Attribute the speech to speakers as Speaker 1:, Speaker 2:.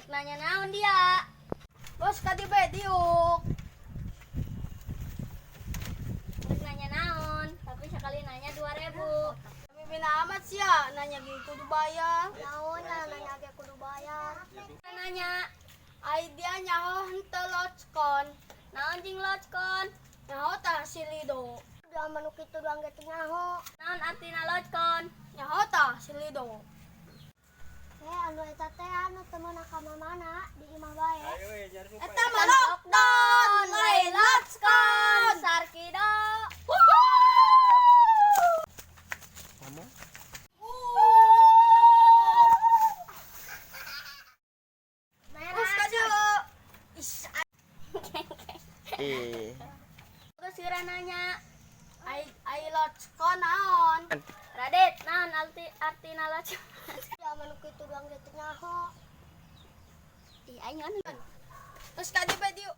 Speaker 1: Rek nanya naon dia?
Speaker 2: Bos, ka dieu bae diuk.
Speaker 1: Rek nanya naon, tapi sekali nanya 2000.
Speaker 2: Mimina amat sia, nanya ge kudu bayar.
Speaker 3: Naon lah, nanya ge kudu bayar.
Speaker 1: Nanya,
Speaker 2: Ai dia nyaho henteu lockon?
Speaker 1: Naon jing lockon?
Speaker 2: Nyaho tah si Lido.
Speaker 3: Udah manu kitu doang ge teu nyaho.
Speaker 1: Naon artina lockon?
Speaker 2: Nyaho tah si Lido.
Speaker 3: Eh, anu eta teh anu teu meunang ka mana di imah bae.
Speaker 2: Eta mah lockdown, lain lockon.
Speaker 1: Sarkido.
Speaker 4: Ngomong.
Speaker 2: Bos, ka dieu. Is,
Speaker 4: Eh.
Speaker 1: Geus geura nanya.
Speaker 2: Ai ai lockon naon?
Speaker 1: Radit, naon artina lockon?
Speaker 3: Udah manu kitu doang ge teu nyaho.
Speaker 1: Ih, aing anu.
Speaker 2: Bos, ka dieu bae diuk.